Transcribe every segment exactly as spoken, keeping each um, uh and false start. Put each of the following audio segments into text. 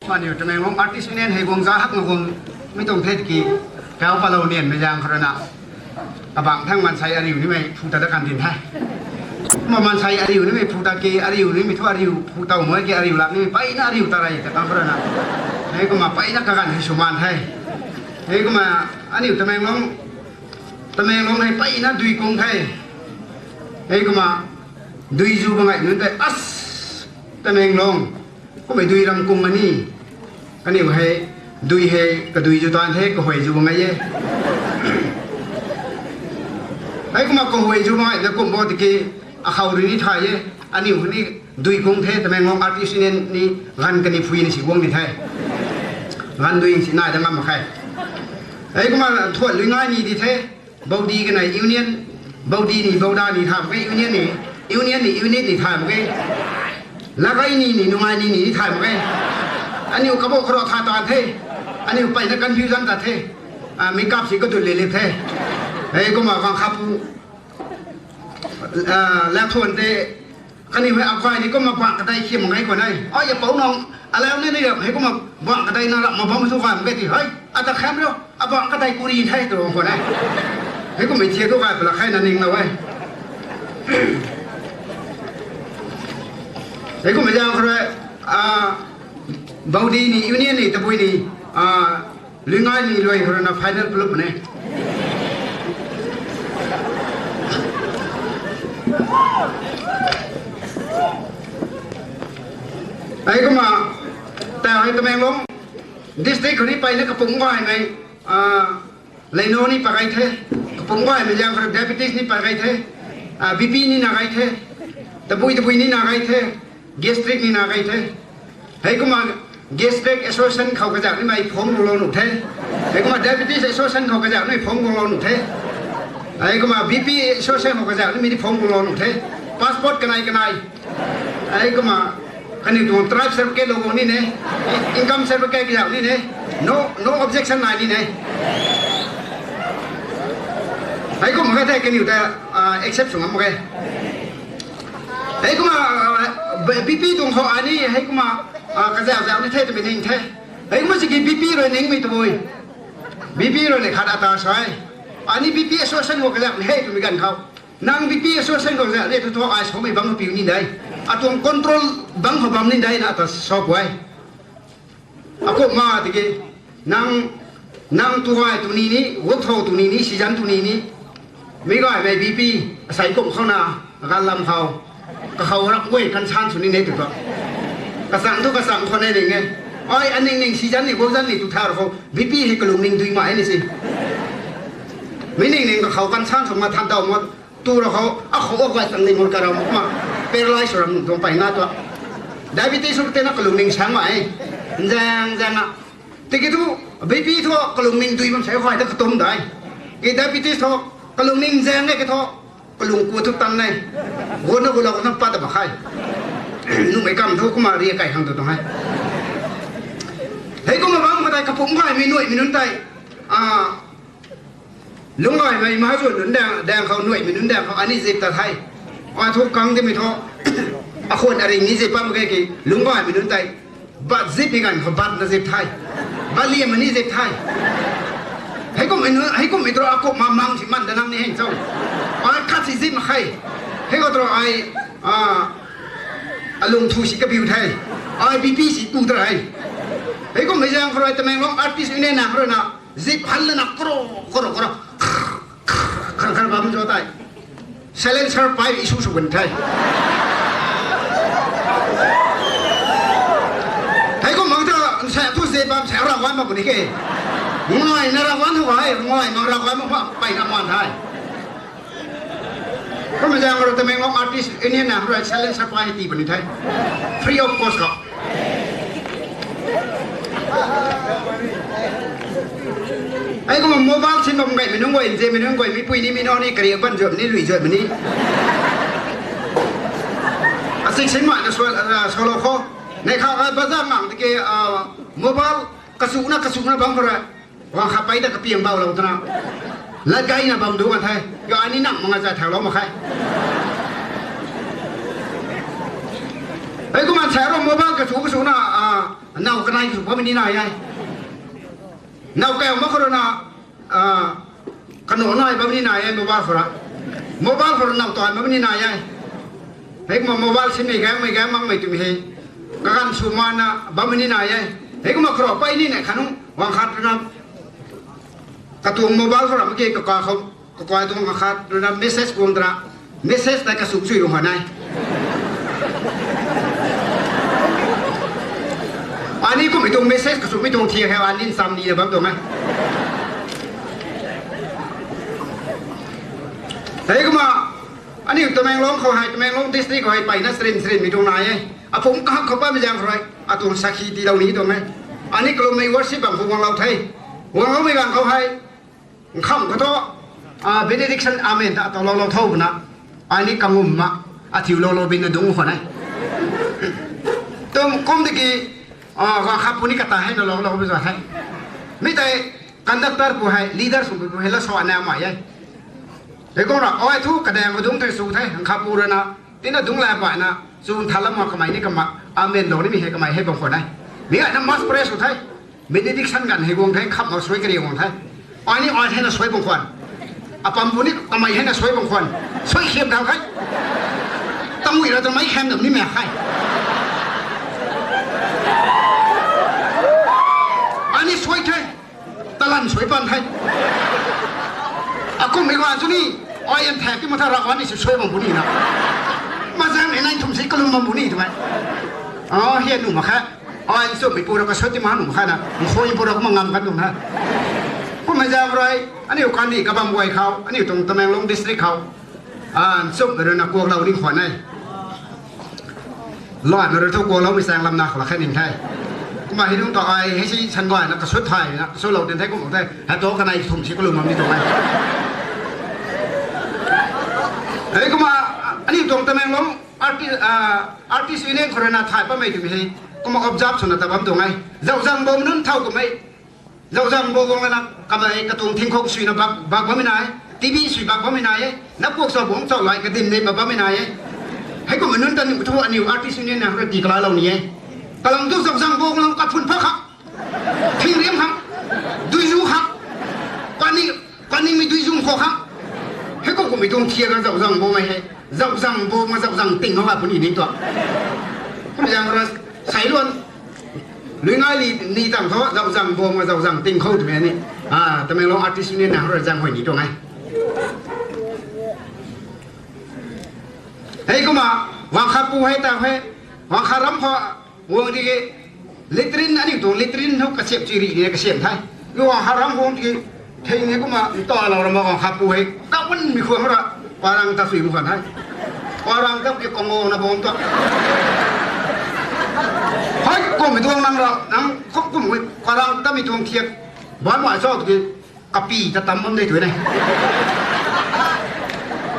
Aniu Tamenglong Artist Union hei guang za hak na guang mi tuang the ki, kau palou nian mei zaeng khou rui na. Kabang thang mansei ariu nimei phu ta da kan din the. Ma mansei ariu nimei phu ta ki, ariu nimei thu ariu phu tau moi ki, ariu lak nimei peyna ariu ta rei ta kan khou rui na. Hei kumna peyna kaganv hei sw man the. Hei kumna aniu Tamenglong, Tamenglong hei peyna dui kung the. Hei kumna dui zu bangai nunc tei as Tamenglong. Kummei dui ram kung ani. Kaniw hei, dui hei, kadui zu tan the, kahuay zu ngai e. Hei kumna kahuay zu ngai, na kum bo tiki, akhou rui ni thay e. Aniu ni dui kung the, Tamenglong Artist Union ni ganv kani phui ni si guang ni the. Ganv dui si nai da ngam mak khe. Hei kumna thuan lui ngai ni di the. Baudi kanei union, baudi ni bauda ni thay mak ge, union ni, union ni unit ni thay mak ge. Lagai ni ni nungai ni ni thay mak ge. Aniu kabo kharo tha tan the. Aniu peyna confusion ta the. Makeup si kadut le le the. Hei kumna kang khapu, lakthuan te, kaniw hei akai ni kumna bang kadai khiam mak ge khwan e. Ai, apou nang, alau ni ni rap hei kumna bang kadai na rap ma bam thu kai mak ge ti hei. Ata kham rio, abang kadai kuri the tu khwan e. Hei kumna thia tu kai pala khai na ninglou e. Hei kumna zaeng khou rui, baudi ni, union ni, tabui ni, lui ngai ni luai khou rui na final plup ne. Hei kumna, ta hei Tamenglong district khou ni peyna kapumc gaymei, Leino ni pakai the, kapumc gaymei zaeng khou rui diabetes ni pakai the, BP ni na gai the, tabui tabui ni na gai the, gastric ni na gai the. Hei kumna gastric association khou kazak nimei form guanglou nuh the. Hei kumna diabetes association khou kazak nimei form guanglou nuh the. Hei kumna BP association khou kazak nimei ni form guanglou nuh the. Passport kanei kanei. Hei kumna kaniw tuang tribe certificate lou guang ni ne. Income certificate kazak ni ne. No, no objection nai ni ne. Hei kumna ka the kaniw ta accept sw ngam mak ge. Hei kumna BP tuang khou ani hei kumna kazak zak ni the twmei ning the. Hei kumna siki BP rui ningmei tabui, BP rui ni khat ata sa e. Ani BP association khou kazak ni hei twmei ganv khou, nang BP association khou kazak ni tu thu ai samei bang khou piu ni de. Atuang control bang khou bam ni de na ata sa pui. Akumna tiki, nang, nang tu gay tu ni ni, work thou tu ni ni, season tu ni ni, mi gaymei BP asei kum khou na, ganv lam khou, kakhou rap guay concern sw ni ne tu thu, kachang thu kachang khou ne ning e. Ai, aning ning season ni, work zan ni tu thau khou BP hei kalung ning dui mai ni si. Mi ning ning kakhou concern sw ma than tau ma, tu ra khou akhou aguay chang ni mur karau ma, paralyze ram nung tuang peyna tu, diabetes sw tena kalung ning sang mai, nzaeng nzaeng a. Tiki thu BP thu kalung ning dui bam sei khuay ta katum dai. Ki diabetes thu kalung ning nzaeng e ki thu, kalung ku thu tan e. Guna gulou na pat ta mak khe. Numei kam thu kumna ria kai khang tu tuang e. Hei kumna bam khou tei kapumc gaymei nuaimei nunc tei, lungc gaymei mahazu nunc daeng, daeng khou nuaimei nunc daeng khou ani zip ta the. Ai thu kang dimei thu, akhwan aring ni zip bam ke ki lungc gaymei nunc tei, bat zip ni ganv khou bat na zip the. Bat liammei ni zip the. Hei kum, hei kum mi tu akumna mang si man da nang ni hei cho. Ai khat si zip mak khe. Hei khou tu ai, alung thu si kabiu the. Ai BP si tu ta e. Hei kum hei zaeng khou rui Tamenglong Artist Union na khou rui na, zip han lana kro, kro, kro, khar khar bam zo tei, silencer pai i sw sw bun the. Hei kum mang ta, nsa thu zip bam sa Ravguangc mak puni ke. Nguay na Ravguangc thu hei, nguay mang Ravguangc mak peyna man the. Kumna zaeng khou rui Tamenglong Artist Union na khou rui silencer pai tii puni the. Free of cost khou. Hei kumna mobile sin bam gaymei nunc guay, nzianmei nunc guay, mipui ni, mi nau ni, kari ban zuatmei ni, lui zuatmei ni, asik sin mai na sw, salou khou. Nei kha ai bazaar ngang tiki, mobile kachuna kachuna bam khou rui, guang kha pei ta kapiang baulou twna, lat gayna bam du kan the. Yo, ani nang manga za thaulou mak khe. Hei kumna sa ro mobile kachu kachuna, Now kanei sw bam ni nai e. Now kau mak khou rui na, ah, kanu nai bam ni nai e mobile khou ra. Mobile khou rui now tai bam ni nai e. Hei kumna mobile sim mei gang mei gang mak mei twmei hei. Kaganv sw mana bam ni nai e. Hei kumna khou ra pei ni nai khanung wang khat rui na. Katuang mobile khou ra mak ge kaka khou. Kakai tuang akhat rui na message kuang tara. Message tei kasuk sui rung kha nai. Ani kummei tuang message kasukmei tuang thiak hei ani nsam ni na bam tuang e. Hei kumna, aniu Tamenglong khou hei, Tamenglong district khou hei, peyna srin srinmei tuang nai e. Aphung kahak khou patmei zaeng khou rui, atuang sakhi tiilou ni tuang e. Ani kalummei worship bam khou guanglou the. Guangloumei ganv khou hei, nkham khou thu, ah, benediction, amen ta tawloulou tho puna. Ai ni kangum ma, athiuloulou bina dungc khwan e. Tum kum tiki, ah, guang khat pu ni kata hei na loulou bi za the. Mi tei conductor pu hei, leader sw pu hei la sw ana mai e. Hei kung ra, oi thu kadaeng khou dungc tei sw the, nkham pu rui na, tina dungc la bai na, chun thalam ma kamei ni kama, amen dou nimei hei kamei hei bam khwan e. Mi ai na mass prayer sw the. Benediction ganv hei guang the, khap mak suai kari guang the. Ai ni ai hei na suai bam khwan. Apam pu ni kamei hei na suai bam khwan. Suai khiam thau khe. Tamui ra tamei khiam dam ni mak khe. Ai ni suai the. Talan suai pan the. Akummei guan chu ni, ai an thak ti ma tha ra guan ni sw suai bam pu ni na. Mazang ni nai thum si kalum bam pu ni twmei. Oh, hian nuh mak khe. Ai nchumhmei pu ra kasut ti ma nuh mak khe na. Nkhoi pu ra kumna ngam kan nuh na. Kummei zaeng rui, aniu kandih kabam guay khou, aniu tuang Tamenglong district khou. Ah, nchumhmei rui na kuaklou ni khwan e. Loimei rui thu kuakloumei chaeng lam na khou la khe ning the. Kumna hei nung ta ai hei si san guay na kasut thay na, kasutlou tin the kum the. Hei tu kanei thum si kalum bam ni tuang e. Hei kumna, aniu tuang Tamenglong artist, ah, artist union khou rui na thay patmei twmei hei. Kumna observe swna ta bam tuang e. Zauzang bam nunc thau kummei. Zauzang bo guang lana, kamei katuang thingkhuk suina bak, bak bammei nai e, T V sui bak bammei nai e, na kuak chau bungc chau lai kadim nei bak bammei nai e. Hei kum anunc ta ni thu aniu artist union na hura ti kalailou ni e. Kalam tu zauzang bo guang kaphun pha khak, thingriam khak, duizu khak, kani, kanimei duizu khou khak. Hei kum kummei tuang thiak a zauzang bomei hei. Zauzang bo ma zauzang ting khou a puni ning tua. Kum zaeng ra sailuan. Lui ngai li ni tang thu, zauzang bo ma zauzang ting khou twmei ni. Ah, Tamenglong artist union na hura zaeng hoi ni tuang e. Hei kumna, wang khat pu hei ta hei, wang khat ram khou, guang tiki, latrine aniu tuang latrine thu kasiam chi ri ni kasiam the. Guang khat ram guang tiki, thing ni kumna, ntalou ram guang khat pu hei, kapunmei khwan ra, parang ta sui mu khwan the. Parang ta ki kongona bam ta. Hei, kummei tuang nang ra, nang kum kum, parang ta mei tuang thiak, ban mai chau tiki, kapi ta tam bam de tu ne.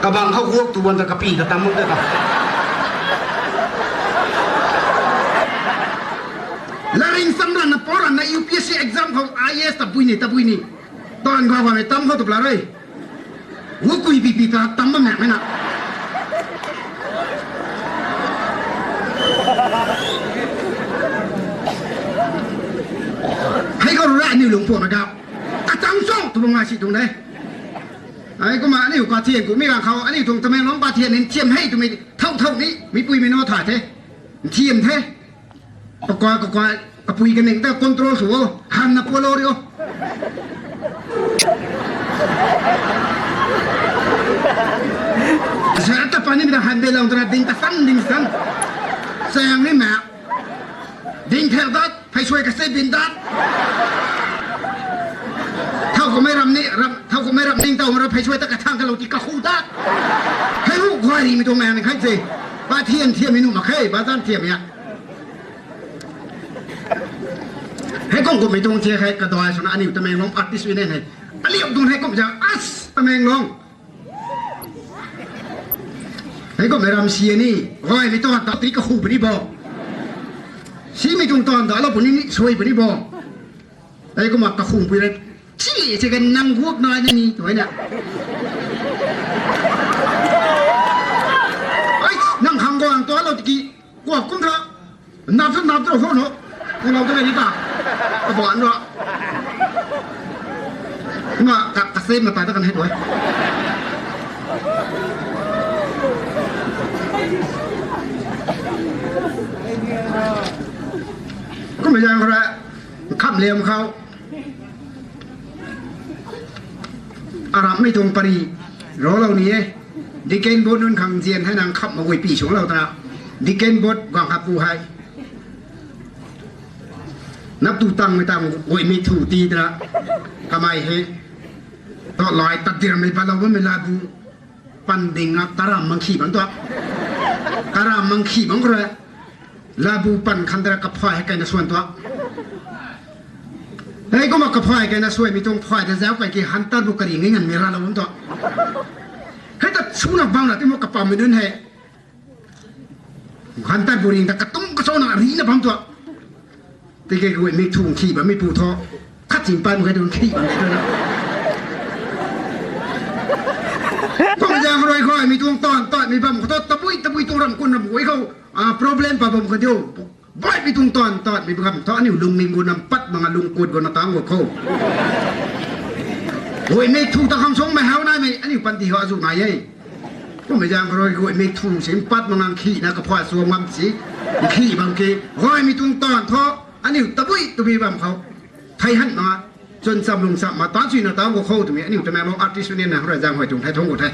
Kabang khou guak tu ban ta kapi ta tam bam de ta. Laring sam ran na pau ran na U P S C exam khou I A S tabui ni, tabui ni. Tan khou bam tam khou tu pla rei. Wu kui pi pi ta tam bam mak na. Hei khou rui aniu lungpuan na gau. Kachang chau tu bam ngai si tuang de. Hei kumna aniu kathian kummei ganv khou, aniu tuang Tamenglong kathian ni nthiam hei twmei thau thau ni, mipuimei na tha the. Nthiam the. Kakua, kakua, kapui kaning ta control sw o, hanna pualou ri o. Sa ta pani mi ta han de lang tra ding ta san, ding san. Sang ni ma. Ding thel dat, phei suai kasei bin dat. Thau kamei ram ni, ram, thau kamei ram ning tau ra phei suai ta kathang kalou ti kakhu dat. Hei hu guay ri mi tuang nang ni khai se. Ba thiam thiam mi nuh mak khe, ba zan thiam ya. Hei kum kummei tuang thiak hei kadai swna aniu Tamenglong artist union hei. Aliu tuang hei kum zang as Tamenglong. Hei kummei ram si ni, guaymei tuang ta ti kakhu puni bo. Simei tuang tan ta lou puni ni suai puni bo. Hei kumna kakhu pui rei. Chi, chi kan nang guak nai ni, tu hei na. Ai, nang khang guang ta lou tiki, guak kum tha. Nap tu nap tu ho no. Pulou tu ni ta. Kabuan ro. Kumna ka, ka se mata ta kan hei tu. Kumna yang ra kham liam khou. Aramhmei tuang pari rolou ni e. Deacon board nunc khang zian hei nang kham ma guay pi suanglou ta. Deacon board guang khat pu hei. Nap tu tangmei tang guaymei thu ti tana. Kamei hei. Tho lai tat dirmei balou bammei labu. Pan ding a karam mang khi bam tua. Karam mang khi bam khou rui. Labu pan khan tara kaphay hei kaina suan tua. Hei kumna kaphay kaina suaimei tuang phay ta zauc kai ki hantar bu kari ngai nganmei ralou bam tua. Hei ta suna bang na ti mu kapammei nunc hei. Hantar bu ring ta katung kasona rina bam tua. Tiki guaymei thung khi bammei pu tho. Khat ching pan khe tuang khi bam tho na. Kum zang rui khou mi tuang taanv taanmei bam khou tho tabui tabui tuang ram kun ram guay khou, ah, problem pa bam khou diu. Baihmei tuang taanv taanmei bam khou tho aniu lungning gu nam pat manga lungkut gu na tang gu khou. Guaymei thu ta khang suangmei hau naimei aniu panty khou azu nai e. Kummei zang khou rui guaymei thu si pat manga khi na kaphay suang ngam si. Khi bam ki guaymei tuang taanv tho aniu tabui tabui bam khou. Thei han manga chwn cham lung cham ma tan sui na tang gu khou twmei aniu Tamenglong artist union na rui zang huay tuang thei thung gu the.